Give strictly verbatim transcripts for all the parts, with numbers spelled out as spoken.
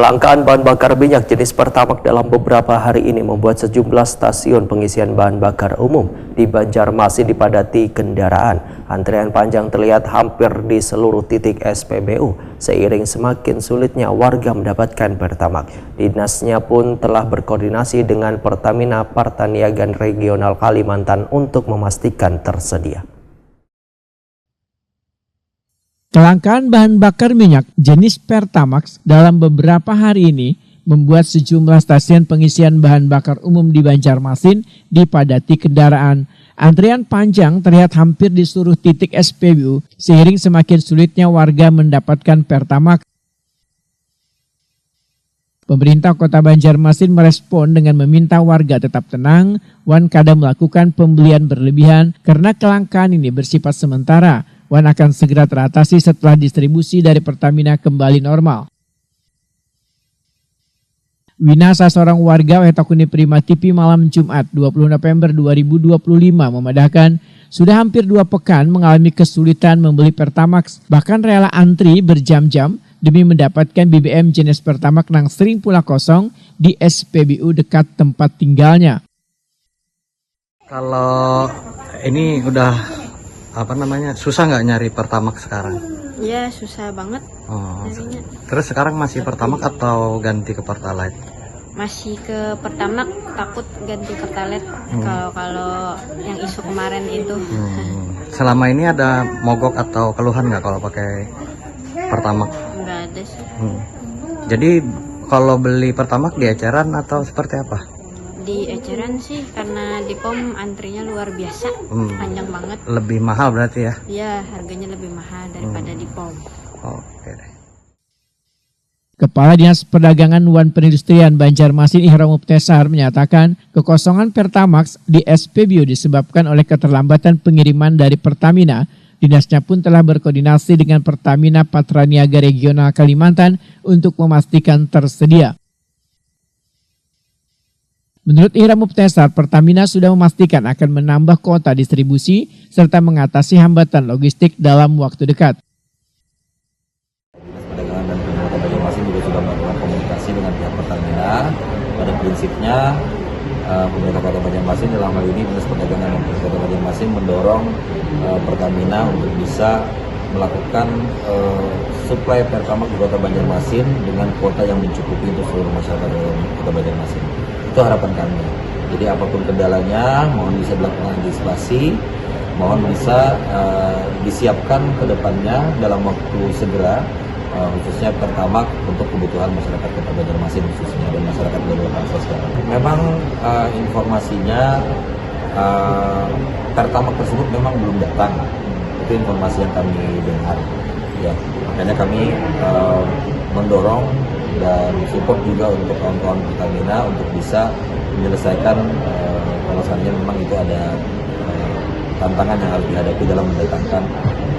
Kelangkaan bahan bakar minyak jenis Pertamax dalam beberapa hari ini membuat sejumlah stasiun pengisian bahan bakar umum di Banjarmasin dipadati kendaraan. Antrean panjang terlihat hampir di seluruh titik S P B U seiring semakin sulitnya warga mendapatkan Pertamax. Dinasnya pun telah berkoordinasi dengan Pertamina Partaniaga Regional Kalimantan untuk memastikan tersedia. Kelangkaan bahan bakar minyak jenis Pertamax dalam beberapa hari ini membuat sejumlah stasiun pengisian bahan bakar umum di Banjarmasin dipadati kendaraan. Antrian panjang terlihat hampir di seluruh titik S P B U seiring semakin sulitnya warga mendapatkan Pertamax. Pemerintah Kota Banjarmasin merespon dengan meminta warga tetap tenang, wan kada melakukan pembelian berlebihan karena kelangkaan ini bersifat sementara, wan akan segera teratasi setelah distribusi dari Pertamina kembali normal. Wina, salah seorang warga W T Kuni Prima T V malam Jumat dua puluh November dua ribu dua puluh lima memadahkan, sudah hampir dua pekan mengalami kesulitan membeli Pertamax, bahkan rela antri berjam-jam demi mendapatkan B B M jenis Pertamax nang sering pula kosong di S P B U dekat tempat tinggalnya. Kalau ini udah apa namanya, susah nggak nyari Pertamax sekarang? Ya, susah banget Oh, nyarinya. Terus sekarang masih Pertamax atau ganti ke Pertalite? Masih ke Pertamax, takut ganti Pertalite Hmm. kalau kalau yang isu kemarin itu. Hmm. Selama ini ada mogok atau keluhan nggak kalau pakai Pertamax? Nggak ada sih. Hmm. Jadi kalau beli Pertamax di eceran atau seperti apa? Di eceran sih, karena di pom antrinya luar biasa, Hmm. panjang banget. Lebih mahal berarti ya? Ya, harganya lebih mahal daripada Hmm. di pom. Oke deh. Kepala Dinas Perdagangan wan Perindustrian Banjarmasin Ihram Mubtesar menyatakan kekosongan Pertamax di S P B U disebabkan oleh keterlambatan pengiriman dari Pertamina. Dinasnya pun telah berkoordinasi dengan Pertamina Patraniaga Regional Kalimantan untuk memastikan tersedia. Menurut Ihram Mubtesar, Pertamina sudah memastikan akan menambah kuota distribusi serta mengatasi hambatan logistik dalam waktu dekat. Dinas Perdagangan dan Pemerintah Banjarmasin juga sudah melakukan komunikasi dengan pihak Pertamina. Pada prinsipnya, eh, pemerintah Kota Banjarmasin, dalam hal ini Dinas Perdagangan dan Pemerintah Kota Banjarmasin, mendorong eh, Pertamina untuk bisa melakukan eh, supply Pertamax di Kota Banjarmasin dengan kuota yang mencukupi untuk seluruh masyarakat dalam Kota Banjarmasin. Itu harapan kami. Jadi apapun kendalanya, mohon bisa dilakukan antisipasi, mohon bisa eh, disiapkan ke depannya dalam waktu segera, eh, khususnya Pertamax untuk kebutuhan masyarakat Kota Banjarmasin khususnya dan masyarakat Banjarmasin sekarang. Memang eh, informasinya eh, Pertamax tersebut memang belum datang. Itu informasi yang kami dengar. Ya, makanya kami eh, mendorong dan support juga untuk kawan-kawan Pertamina untuk bisa menyelesaikan eh, kalau seandainya memang itu ada eh, tantangan yang harus dihadapi dalam mendatangkan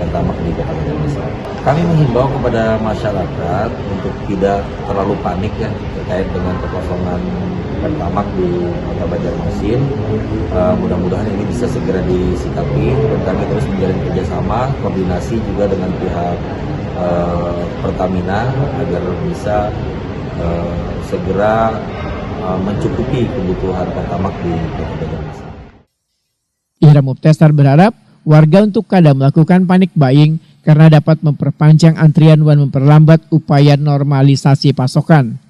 Pertamax di Kota Banjarmasin. Kami menghimbau kepada masyarakat untuk tidak terlalu panik ya terkait dengan kekosongan Pertamax di Kota Banjarmasin. Eh, mudah-mudahan ini bisa segera disikapi dan kami terus menjalin kerjasama, koordinasi juga dengan pihak eh, Pertamina agar bisa eh, segera eh, mencukupi kebutuhan Pertamax di Kota Banjarmasin. Ihram Mubtesar berharap warga untuk kada melakukan panic buying karena dapat memperpanjang antrian wan memperlambat upaya normalisasi pasokan.